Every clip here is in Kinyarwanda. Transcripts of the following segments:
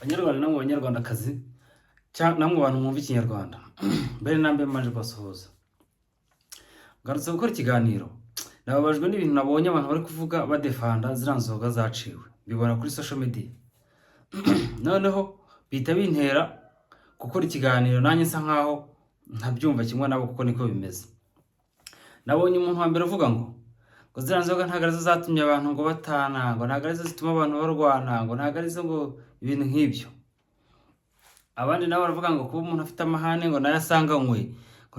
Banyarwanda namwe banyarwandakazi, namwe bantu mwumva Ikinyarwanda, mbere na mbere mbanje kubasuhuza. Ngarutse gukora ikiganiro, nababajwe n'ibintu nabonye abantu bari kuvuga badefanda ziriya nzoga zaciwe, mbibona kuri social media. Noneho bihita bintera gukora ikiganiro nanjye nsa nkaho ntabyumva kimwe nabo, kuko niko bimeze. Nabonye umuntu wa mbere uvuga ngo ziriya nzoga ntabwo arizo zatumye abantu ngo batana, ngo ntabwo arizo zituma abantu barwana, ngo ntabwo arizo, ngo ibintu nk'ibyo. Abandi nabo baravuga ngo kuba umuntu afite amahane ngo nayo asanganywe, ngo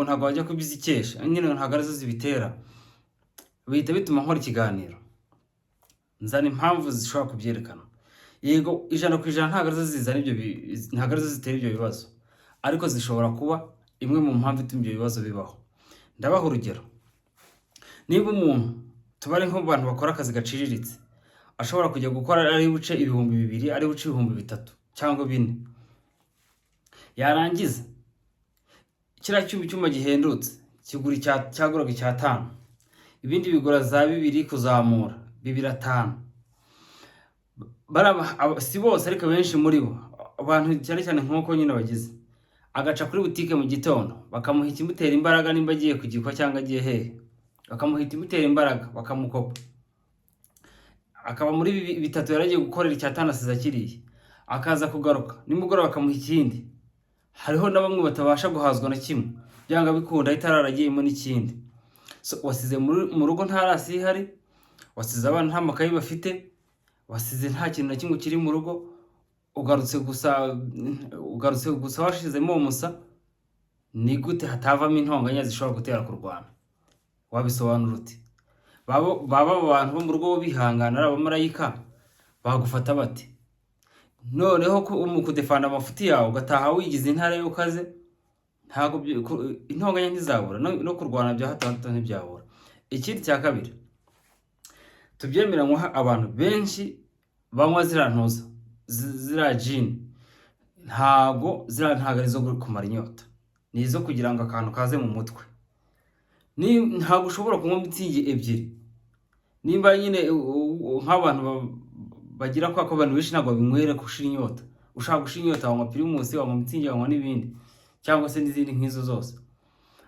ntabwo wajya kubizikesha nyine, ngo ntabwo arizo zibitera. Bihita bituma nkora ikiganiro nzana impamvu zishobora kubyerekana. Yego, 100% ntabwo arizo zizana ibyo, ntabwo arizo zitera ibyo bibazo, ariko zishobora kuba imwe mu mpamvu ituma ibyo bibazo bibaho. Ndabaha urugero: niba umuntu, tuba ari nk'abantu bakora akazi gaciriritse, ashobora kujya gukora ari buce 2000, ari buce 3000 cyangwa 4000, yarangiza kiriya cyuma gihendutse kigura cyaguraga icyatanu, ibindi bigura za 2000 kuzamura, 2500. Si bose, ariko benshi muri bo, abantu cyane cyane nk'uko nyine bagize, agaca kuri butike mu gitondo bakamuha ikimutera imbaraga, nimba agiye kugikwa cyangwa agiye hehe, bakamuha ikimutera imbaraga, bakamukopa, akaba muri bitatu yaragiye gukorera icyatanu asize akiriye, akaza kugaruka nimugoroba bakamuha ikindi. Hariho na bamwe batabasha guhazwa na kimwe, byanga bikunda ahita araragiyemo n'ikindi. So, wasize mu rugo nta rasi ihari, wasize abana nta makayi bafite, wasize nta kintu na kimwe kiri mu rugo, ugarutse gusa washizemo uwo musa. Ni gute hatavamo intonganya zishobora gutera kurwana? Wabisobanura ute? Baba abo bantu bo mu rugo bo bihangana ari abamarayika, bagufata bate? Noneho ko mu kudefanda amafuti yawe ugataha wigize intare y'ukaze, ntabwo intonganya ntizabura, no kurwana bya hato na hato ntibyabura. Ikindi cya kabiri, tubyemeranywa, abantu benshi banywa ziriya ntuza, ziriya gin, ntabwo ziriya, ntabwo ari izo kumara inyota, ni izo kugira ngo akantu kaze mu mutwe. Ntabwo ushobora kunywa Mützig ebyiri, nimba nyine nk'abantu bagira kwa ko abantu benshi ntabwo babinywera gushira inyota. Ushaka gushira inyota wanywa Primus, wanywa Mützig, wanywa n'ibindi cyangwa se n'izindi nk'izo zose.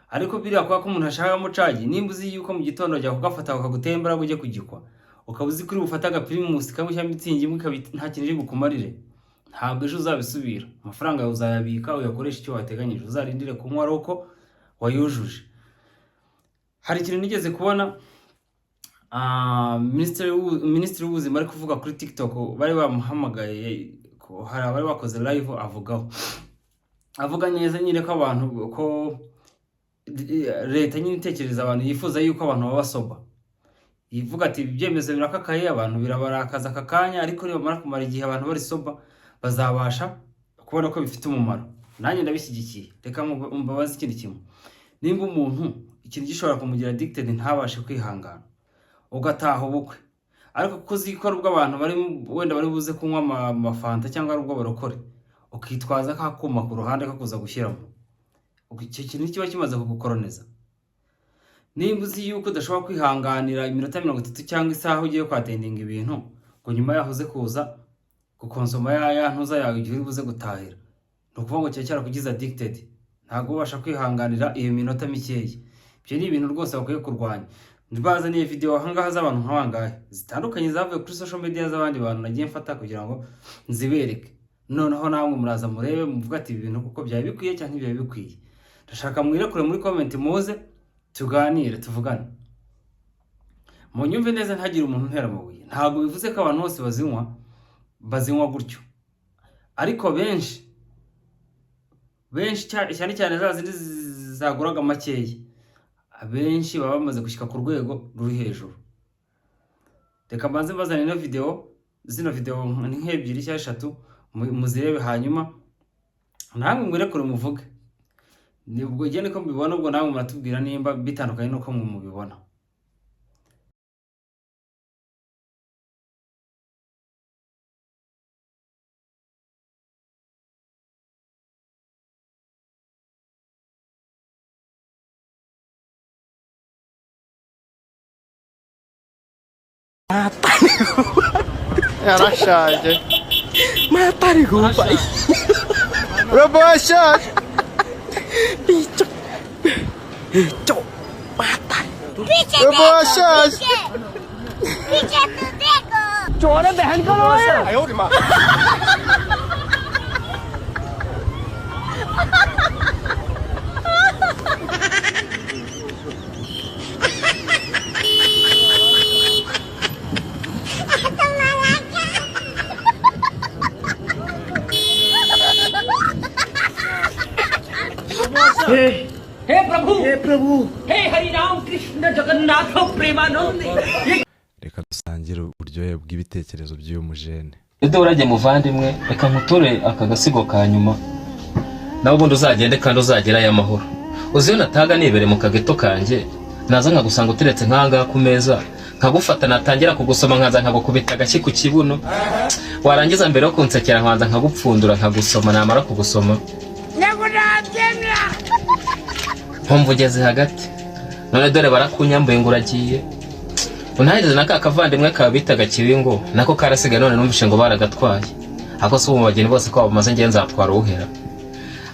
Ariko biriya kubera ko umuntu ashakamo cagi, nimba uzi yuko mu gitondo ujya kugafata kakagutera imbaraga ujye kugikwa, ukaba uzi ko uri bufate agaPrimus kamwe cyangwa Mützig imwe ikaba nta kintu iri bukumarire, ntabwo ejo uzabisubira. Amafaranga yawe uzayabika uyakoreshe icyo wateganyije, uzarindire kunywa ari uko wayujuje. Hari ikintu nigeze kubona, Minisitiri w'ubuzima ari kuvuga kuri TikTok, bari bamuhamagaye, hari abari bakoze live, avugaho, avuga neza nyine ko abantu, ko leta nyine itekereza abantu, yifuza yuko abantu baba sober. Ivuga ati ibyemezo birakakaye, abantu birabarakaza aka kanya, ariko nibamara kumara igihe abantu bari sober bazabasha kubona ko bifite umumaro. Nanjye ndabishyigikiye. Reka mbabaze ikindi kimwe: nimba umuntu ikintu gishobora kumugira addicted ntabashe kwihangana, ugataha ubukwe, ariko kuko uzi ko ari ubwo abantu bari wenda bari buze kunywa amafanta cyangwa ari ubwo barokore, ukitwaza ka kuma ku ruhande ko kuza gushyiramo, icyo kintu kiba kimaze kugukoroneza. Nimba uzi yuko udashobora kwihanganira iminota 30 cyangwa isaha ugiye kwattendinga ibintu, ngo nyuma yaho uze kuza gukonsoma ya ntuza yawe igihe uri buze gutahira, ni ukuvuga ngo kiba cyarakugize addicted, ntabwo ubasha kwihanganira iyo minota mikeya. Ibyo ni ibintu rwose bakwiye kurwanya. Bazaniye video ahangaha z'abantu nk'abangahe zitandukanye zavuye kuri social media z'abandi bantu nagiye mfata kugira ngo nzibereke. Noneho namwe muraza murebe, muvuga ati ibi bintu kuko byaba bikwiye cyangwa ntibyaba bikwiye. Ndashaka mwirekure muri comment, muze tuganire, tuvugane. Munyumve neza, ntagire umuntu untera amabuye. Ntabwo bivuze ko abantu bose bazinywa gutyo, ariko benshi benshi, cyane cyane za zindi zaguraga makeya, abenshi baba bamaze gushyika ku rwego ruri hejuru. Reka mbanze mbazane ino video, zino video ni nk'ebyiri cyangwa eshatu, muzirebe, hanyuma namwe mwirekure muvuge. Nibwo njye niko mbibona, ubwo namwe muratubwira nimba bitandukanye n'uko mwe mubibona. Yarashaje. Mata gue, Pak. Roboshot. Picek. Cok. Mata. Roboshot. पीछे तो देखो। हे प्रभु, हे प्रभु, हे हरि राम कृष्ण जगन्नाथ Premanand. Reka dusangire uburyohe bw'ibitekerezo by'uyu mujene. Urajye muvandimwe, reka nkuture aka gasigo ka nyuma, nawe ubundi uzagende kandi uzagerayo amahoro. Uzi iyo nataga nibere mu kageto kanjye, naza nkagusanga uteretse nk'ahangaha ku meza, nkagufata natangira kugusoma, nkaza nkagukubita agashyi ku kibuno, warangiza mbere yo kunsekera nkabanza nkagupfundura nkagusoma, namara kugusoma nkumva ugeze hagati. None dore barakunyambuye ngo uragiye, unahageze na ka kavandimwe kawe bitaga Kibingo nako karasigaye, none numvishe ngo baragatwaye. Ako se ubu mu bageni bose ko bamaze, ngewe nzatwara uwuhera?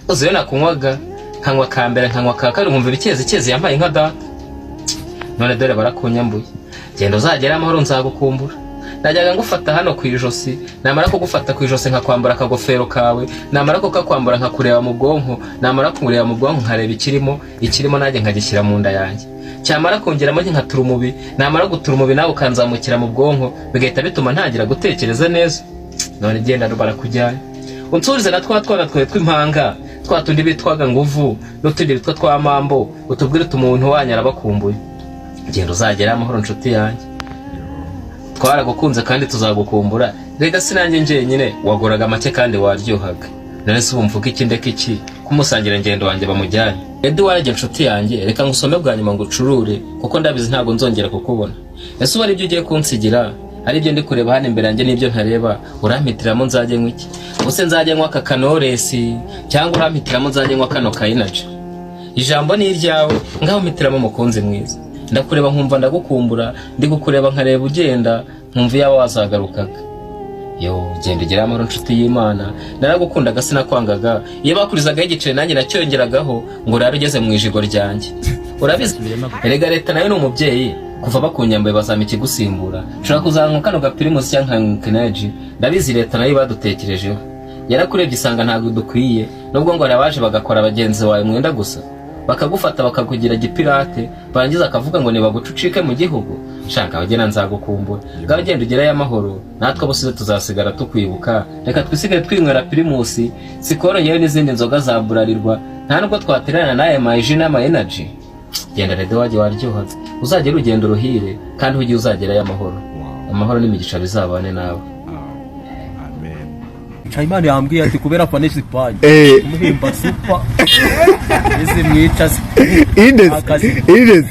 Uzi iyo nakunywaga, nkanywa ka mbere, nkanywa ka kabiri, nkumva ibikezi yampaye nka data. None dore barakunyambuye, genda uzagere amahoro, nzagukumbura. Najyaga ngufata hano ku ijosi, namara kugufata ku ijosi nkakwambura akagofero kawe, namara kukakwambura nkakureba mu bwonko, namara kureba mu bwonko nkareba ikirimo, ikirimo nanjye nkagishyira mu nda yanjye, cyamara kongeramo nkatura umubi, namara gutura umubi nawe ukanzamukira mu bwonko, bigahita bituma ntangira gutekereza neza. None genda barakujyanye, unsurize na twa twana twawe tw'impanga, twa tundi bitwaga Nguvu n'utundi bitwa twa Mambo, utubwire uti umuntu wanyu arabakumbuye. Genda uzagere amahoro nshuti yanjye, twaragukunze kandi tuzagukumbura. Rega sinanjye njyenyine, waguraga make kandi waryohaga. None se ubu mvuga iki ndeka iki, kumusangira ngendo wanjye bamujyanye? Eduward nshuti yanjye, reka ngusome bwa nyuma ngucurure, kuko ndabizi ntabwo nzongera kukubona. Ese ubu aribyo ugiye kunsigira, aribyo ndi kureba hano imbere yanjye n'ibyo ntareba, urampitiramo nzajye nywa iki? Ubuse nzajye nywa aka kanoresi cyangwa urampitiramo nzajye nywa kano ka Energy? Ijambo ni iryawe, ngaho mpitiramo mukunzi mwiza. Ndakureba nkumva ndagukumbura, ndi kukureba nkareba ugenda nkumva iyaba wazagarukaga. Yo genda ugere amahoro nshuti y'Imana, naragukundaga sinakwangaga, iyo bakurizagaho igiceri nanjye nacyongeragaho ngo urare ugeze mu ijigo ryanjye. Urabizi erega leta nayo ni umubyeyi, kuva bakunyambaye bazampa ikigusimbura, nshobora kuzanywa kano gapirimusi cyangwa nkanywa Energy. Ndabizi leta nayo badutekerejeho, yarakurebye isanga ntabwo dukwiye, nubwo ngo hari abaje bagakora bagenzi bawe mwenda gusa, bakagufata bakakugira gipirate, barangiza akavuga ngo nibagucucike mu gihugu. Shaka abagena nzagukumbura, ngaho genda ugerayo amahoro, natwe abosize tuzasigara tukwibuka. Reka twisigare twinywera Pirimusi, Sikoro yewe n'izindi nzoga za Burarirwa, nta nubwo twatererana n'aya maji n'ama Energy. Genda rero wajye waryohaga, uzagera urugendo ruhire kandi ujye uzagerayo amahoro. Amahoro n'imigisha bizabane nawe. Amen. Nshayimana yambwiye ati kubera afana Espagne kumuhimba super ese mwica se Indes. Akazi. Indes.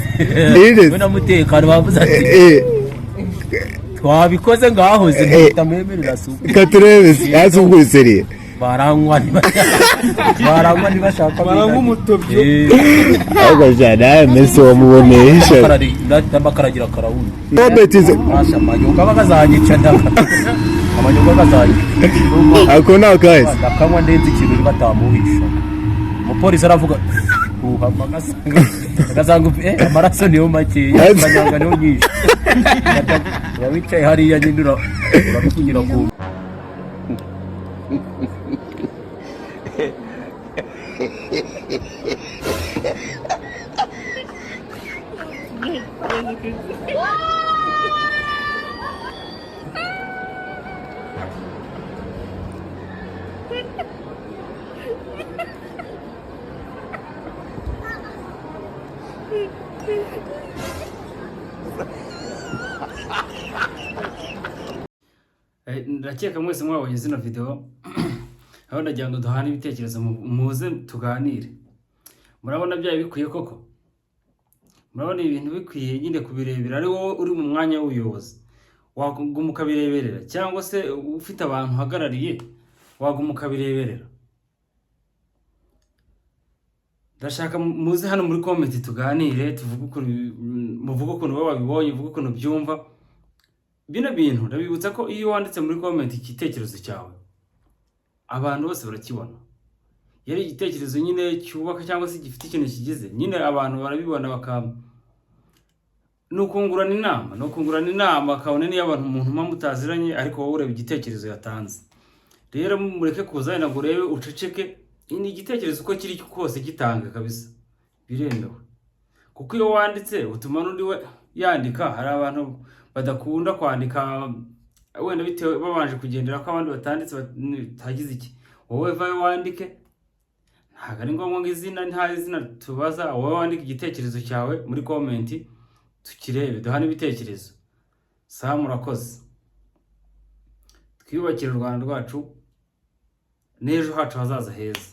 Indes. We na mutekano bavuze ati twabikoze ngahoze ntitamwemerera super. Katurebe yazungurutse. Baranywa baranywa ntibashaka Baranywa umutobyo. Ahubwo jana nawe Messi wamubonesha. Bakaragira karawuni. Robert izo. Masha amanyoka bakazanyica ndaka amanyoka akazanyica. Ako ni akahise. Ndakanywa ndenze ikintu batamuhisha. Umupolisi aravuga uha agasanga amaraso niyo makeya, amanyanga niyo nyinshi. Wicaye hariya nyine urabivugira ku Ndakeka mwese mwabonye zino video, aho ndagira ngo duhane ibitekerezo, muze tuganire. Murabona byaba bikwiye koko? Murabona ibintu bikwiye nyine kubirebera? Ari wowe uri mu mwanya w'ubuyobozi waguma ukabireberera, cyangwa se ufite abantu uhagarariye waguma ukabireberera? Ndashaka muze hano muri comment tuganire, tuvuge ukuntu muvuge ukuntu wowe wabibonye, uvuge ukuntu byumva bino bintu. Ndabibutsa ko iyo wanditse muri comment igitekerezo cyawe Abantu bose barakibona. Iyo ari igitekerezo nyine cyubaka cyangwa se gifite ikintu kigize nyine, abantu barabibona, baka ni ukungurana inama, ni ukungurana inama, kabone niyo abantu umuntu muba mutaziranye, ariko wowe ureba igitekerezo yatanze. Rero mureke kuza wenda ngo urebe uceceke. Ni igitekerezo uko kiri kose gitanga kabisa, biremewe, kuko iyo wanditse utuma n'undi we yandika. Hari abantu badakunda kwandika wenda bitewe babanje kugendera ko abandi batanditse, batagize iki. Wowe vayo wandike, ntabwo ari ngombwa ngo izina, nta zina tubaza. Wowe wandike igitekerezo cyawe muri comment, tukirebe, duhane ibitekerezo. Sawa, murakoze. Twiyubakire u Rwanda rwacu n'ejo hacu hazaza heza.